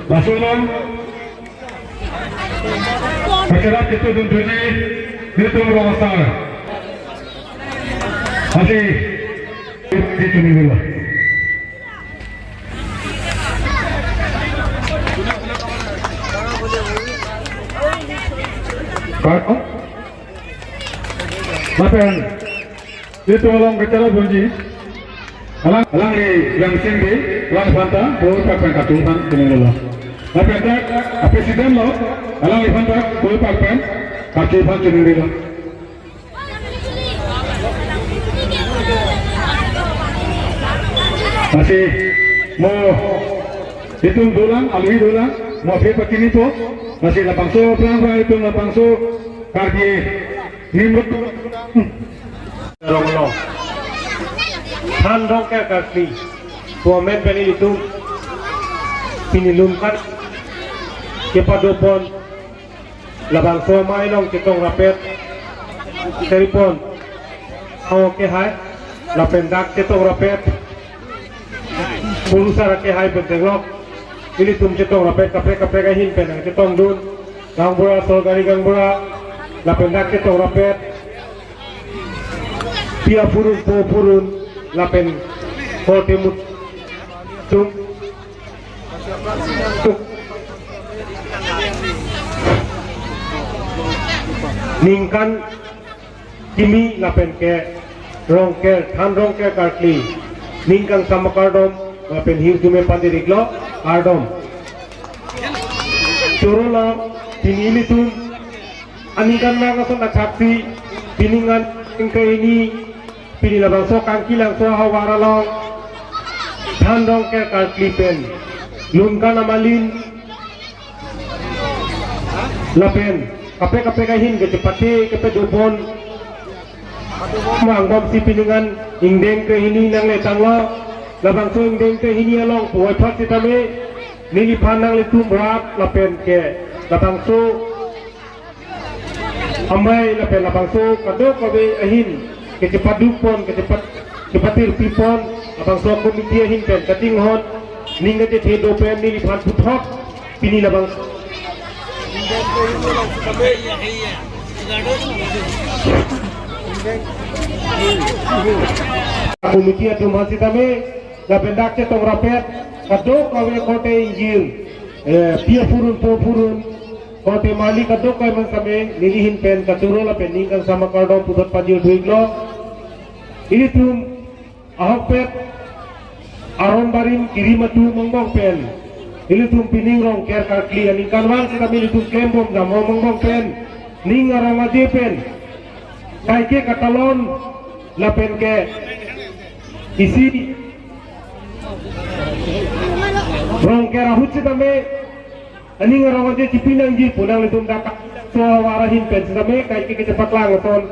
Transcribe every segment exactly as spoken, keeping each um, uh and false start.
Laso along kacharap ketodun thuji nelitum rong asar. Lasi, di chini dulu. Kak, lapen itum along kacharap thuji. Alang, alangli Langsing Bey, alangliphan ta, koi pak pen kacharap thuji, lapen dak, a president lo, alangliphan ta, koi pak pen kacharap thuji. Lasi mo itum dolang, alwi dolang, mo aphi pachinipo, lasi labangso aphrang aphrang itum labangso Karbi Nimrut. Ronglo. Than Rongker Karkli. Pu amen pen ilitum pini Lumkan kepadopon labangso amei along chetong rapet, teripon, o kehai, lapen dak chetong rapet, kurusar kehai pentenglok, ilitum chetong rapet kaprek kaprek ahin pen chetongdun, gaonbura, sorkari gaonbura, lapen dak chetong rapet, pi aphurun, po aphurun, lapen korte mut tum. Ningkan kimi lapen ke Rongker, Than Rongker Karkli ning kangsam akardom lapen hirjume padiriklo, kardom. Choro lo, pini ilitum aningkan nang ason athaksi, pini ngan ingkre hini, pini labangso Kangki Langso ahavar along Than Rongker Karkli pen Lumkan amalin lapen kaprek kaprek ahin kachepate kapadopon angbomsi pini ngan ingdeng krehini nangletanglo. Labangso ingdeng krehini along puvoiphit sitame neliphan nanglitum rat lapen ke labangso amei lapen labangso kadokave ahin kachepadukpon, kachepat-, kachepatirpipon labangso committee ahin pen kachinghon, ning kachethe do pen neliphan puthot pini labang committee atum aphan sitame lapen dak chetong rapet kadokave korte ingjir, eh, pi aphurun po aphurun, korte mali kadokave aman sitame nelihin pen kachoro lapen ning kangsam akardom puthot pajir thuiklo. Ilitum ahokpet aron barim kirim atum angbong pen ilitum pining Rongker Karkli aningkanvang sitame ilitum klembom damhom angbong pen ning arong aje pen kaike katalon lapen ke isi Rongker ahut sitame aning arong aje chipi nangji pu nanglitum dak so ahavar ahin pen sitame kaike kachepaklang ason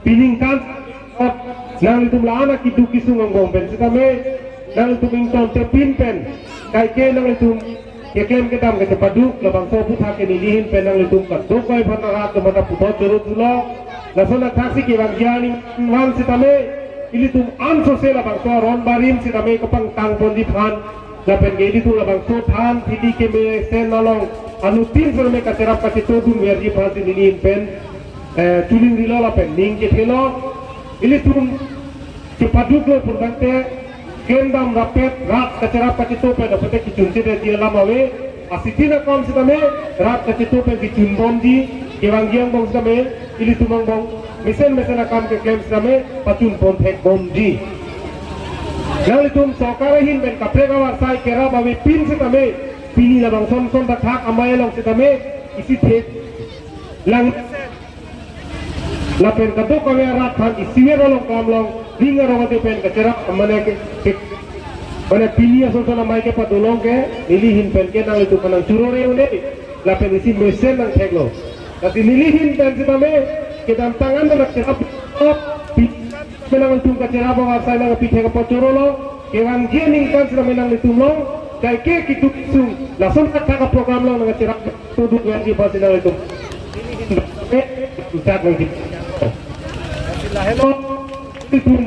pining kan nanglitum la-an akiduk kisung angbong pen sitame nanglitum ingtontepin pen kaike nanglitum keklem kedam kachepaduk labangso aphuthak ke nelihin pen nanglitum kadokave aphan arat atum aphan ta puthot choro thulo. Lason athaksi kevangji aningkanvang sitame ilitum ansose labangso aron barim sitame kapangtangponji aphan lapen ke ilitum labangso than thidi kemesen along anuttin sitame kacherap kachetodun verji aphansi nelihin pen, eh, chuling rilo lapen ning kethelo. Ilitum chepaduklo pulbangte klem dam rapet rat kacherap kacheto pen apete kechunchedetji alam ave. Asitin akam sitame rat kacheto pen kechunbomji, kevangji angbong sitame ilitum angbong mesen mesen akam keklem sitame pachunpon thekbomji. Nanglitum sorkar ahin pen kaprek avarsai kerap avepin sitame pini labangson son ta thak amei along sitame isi thek lang lapen kadokave arat aphan isivet along kam along ning arong aje pen kacherap mane ke, ke, mane pini ason son amei kepadolong ke nelihin pen ke nanglitum aphan nangchoro re-un-e lapen isi mesen nangtheklo. Lasi nelihin pen sitame kedamtang an nangcherap pi, pen nanglitum kacherap avarsai nangpithek apot chorolo. Kevangji aningkan sitame nanglitum along kaike kiduk kisung lason kathak aprogram along nangcherap toduk verji aphansi nanglitum. Eh, ucap nangji. Hello, itum.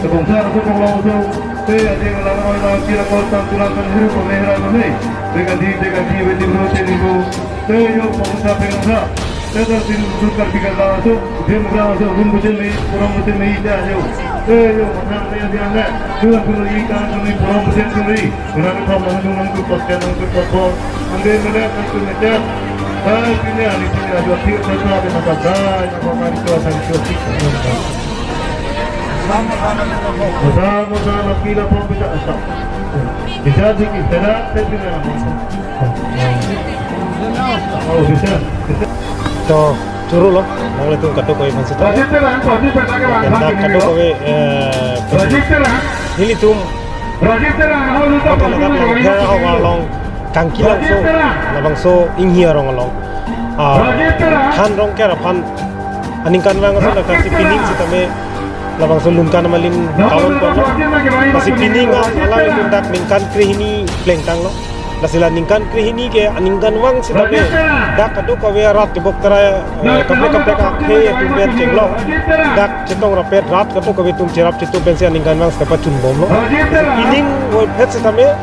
Te bongsa aso konglong aso. Te ajeng alang oi lang kira kol tang tulang kan hiru pame hera pame. Te kadi, te kadi, beti bro, te nigo. Te yo bongsa pengsa. Te tar tin sut kar pikar la aso. Dem gra aso, rum bujel me, puram bujel me, ida yo. Te yo matang te yang le. Tulang kulo i kan kami puram bujel kami. Kurang kau mengenung nangkut pakai nangkut pakai. Angge melihat nangkut melihat. Hai pini hari pini ajo akhir saya ada mata dai nama mari tua hari tua sih. Muda muda laki lapang bisa asap. Bisa dikit, tidak, saya tidak. Oh, bisa. To choro lo, nanglitum kadokave aphan sita. Dak kadokave, eh, nelitum hotel ladak long, Rong along, Kangki Langso, labangso Inghi arong along. Ah, Than Rongker aphan aningkanvang asonthotsi pining sitame labangso Lunkan Amalin kawan kono. Lasi pining alanglitum dak ningkan krehini plengtanglo. Lasi la ningkan krehini ke aningkanvang sitame dak kadokave arat tebok tara, eh, kaprek kaprek akhei atum pen chenglong. Dak chetong rapet rat kadokave atum cherap chetu pensi aningkanvang sitame pachunbomlo. Pining voiphit sitame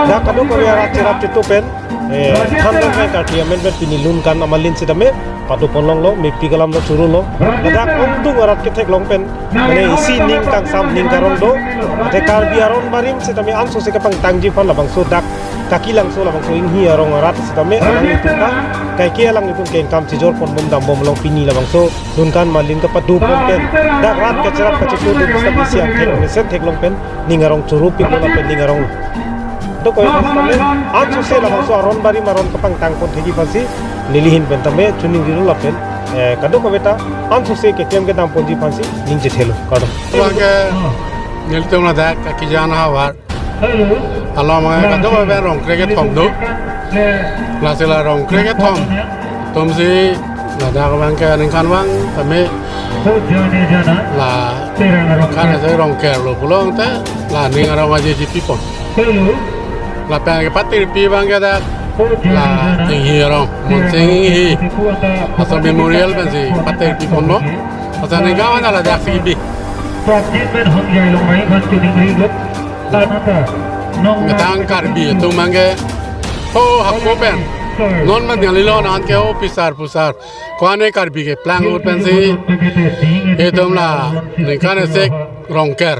dak kadokave arat cherap chetu pen, eh, Than Rongker karti amen pen pini Lunkan Amalin sitame padoponlonglo, mepik alam lo choro lo. Ladak ongdung arat ketheklong pen, mane isi ning kangsam ning karong do. Ate Karbi aron barim sitame ansose kapangtangji aphan labangso dak Kangki Langso labangso Inghi arong arat sitame alanglitum ta kaike alanglitum ke income chijor ponbom dambomlong pini labangso Lunkan Amalin kapadopon pen dak rat kacherap kachetu dun sitame isi angthek mesen theklong pen ning arong choro piklo lapen ning arong. Dokave sitame ansose labangso aron barim aron kapangtangpon thekji aphansi neli ahin pen tame choningri lo lapen, eh, kadokave ta ansose keklem kedamponji aphansi ning chethelo. Kardom. Abangke nelitum ladak Kakijan ahavar along abangke kadokave rong krekethom do. Lasi la rong krekethom atumsi ladak abangke aningkanvang tame la kan ase Rongker lo pulote la ning arong aje chepipon. Lapen kepatirpi abangke dak la Inghi arong, Monsing Inghi aso memorial pensi patirpiponlo. Asa ningkan ladak si bi. Metang Karbi atum abangke ho hako pen Non man yang lilo nan ke o pisar pusar. Ko-an e Karbi keplang ut pensi. Itum la ningkan esek Rongker.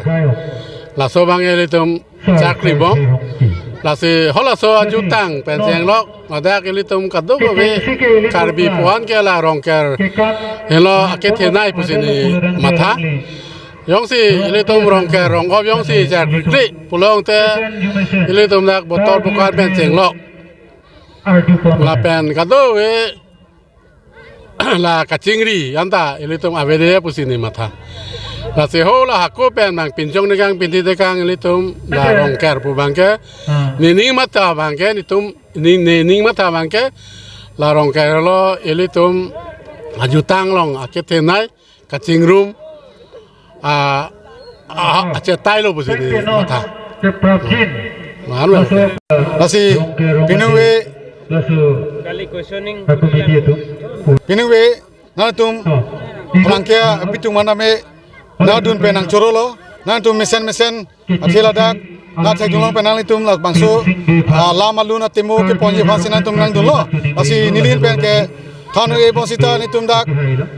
Laso abang ilitum chakri bom. Lasi halaso ajutang pen chenglok. Ladak ilitum kadokave Karbi pu-an ke la Rongker. Helo akethenei pusi neli matha. Jongsi ilitum Rongker Rongop jongsi chakri pulo tangte ilitum dak botor bukan pen chenglok. Lapen kadokave la kachingri anta ilitum avedet pusi neli matha. Lasi ho la hako pen nangpinchong tekang pinthi tekang ilitum la Rongker pu abang ke. Nening matha abang ke netum ne- nening matha abang ke la Rongker lo ilitum ajutang along akethenei kachingrum a a achetai lo pusi neli matha. Mahalo. Lasi piningve Kali questioning. Piningve nangtum alangke apitung maname nangdun pen nangchorolo nangtum mesen mesen athela dak nangthekdunlong pen nanglitum labangso, ah, lam alun atimo keponji aphansi nangtum nangdunlo. Lasi neli pen kethan-e bonsita netum dak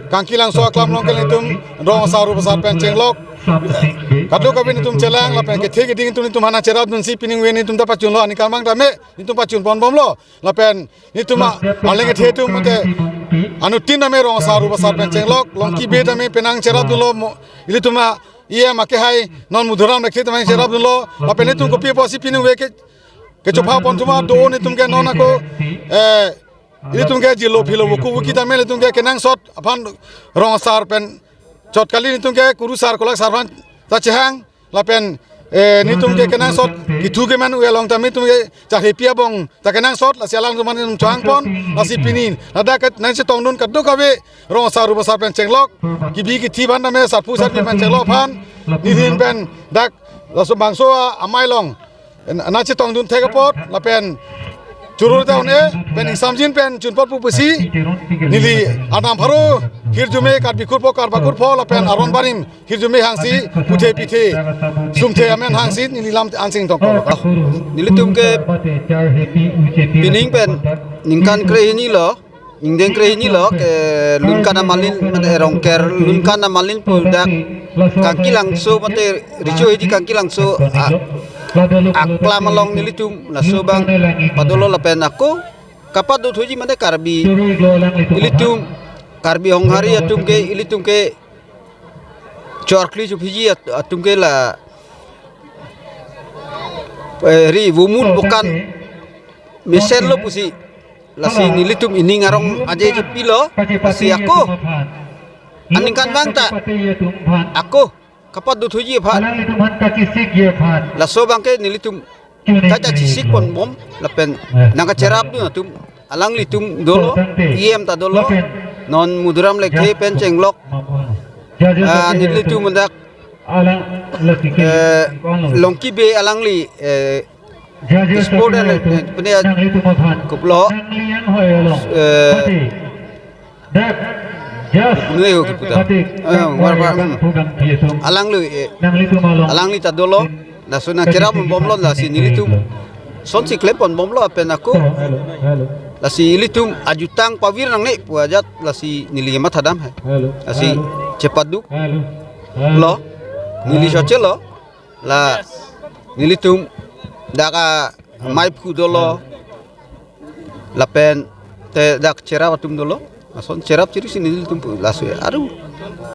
Kangkilangso aklam along ke netum rong asar rup asar pen chenglok. Kadokave netum chelang lapen kethe keding netum netum aphan nangcherapdunsi piningve netum ta pachunlo, aningkan abang tame netum pachun ponbomlo. Lapen netum a- arleng kethe atum mate anuttin tame rong asar rup asar pen chenglok, Longki Bey tame penang cherapdunlo mo, ilitum a- E M akehai non Madhuram Lekthe tame cherapdunlo. Lapen netum kopi apotsi piningve ke kechopha pon atum do netum ke non ako, eh, ilitum ke jilo philo vuku vuki tame ilitum ke kenangsot aphan rong asar pen chot kali netum ke kurusar kolak sar aphan ta chehang. Lapen, eh, netum ke kenangsot kethu keman u along tame netum ke charhepi abong ta kenangsot, lasi alangtum aphan netum chehang pon. Lasi pini ladak ke nangchetongdun kadokave rong asar rup asar pen chenglok, kebi kethe aphan tame sarpo sarpi pen chenglok aphan neli pen dak laso bangso a- amei along nangchetongdun thek apot lapen churur ta un-e pen ingsamjin pen chun apot pu pusi neli anam pharo hirjume Karbi kurpo Karba kurpo lapen aron barim hirjume hangsi puthe pithe sumthe amen hangsi neli lam anching tongkol. Nelitum ke pining pen ningkan krehini lo, ingdeng krehini lo ke Lunkan Amalin mate Rongker Lunkan Amalin pu dak Kangkilangso mate Richo Hidi Kangkilangso a- aklam along nelitum laso abang padolo lapen ako kapadothuji mate Karbi ilitum Karbi Honghari atum ke ilitum ke chorkli chuphiji at- atum ke la, eh, ri vumut bukan mesenlo pusi lasi nelitum ining arong aje je pilo lasi ako aningkan abang ta ako kapadothuji aphan laso abang ke nelitum kachachisik ponbom lapen nangkacherapdun atum alanglitum dolo, E M ta dolo, non Madhuram Lekthe pen chenglok, ah, nelitum dak, eh, Longki Bey alangli, eh, sport and, eh, pune kopilo, eh, pune ho kiputa. Eh, war war, hmm. Alangli, eh, alangli ta dolo. Laso nangcherap ponbomlo lasi nelitum sonsi klem ponbomlo lapen ako lasi ilitum ajutang pavir nangne pu ajat lasi neli mathadam hai. Lasi chepaduk lo, neli soche lo, la nelitum dak amei phu dolo lapen te dak cherap atum dolo, lason cherap chiri si nelitum pu laso aru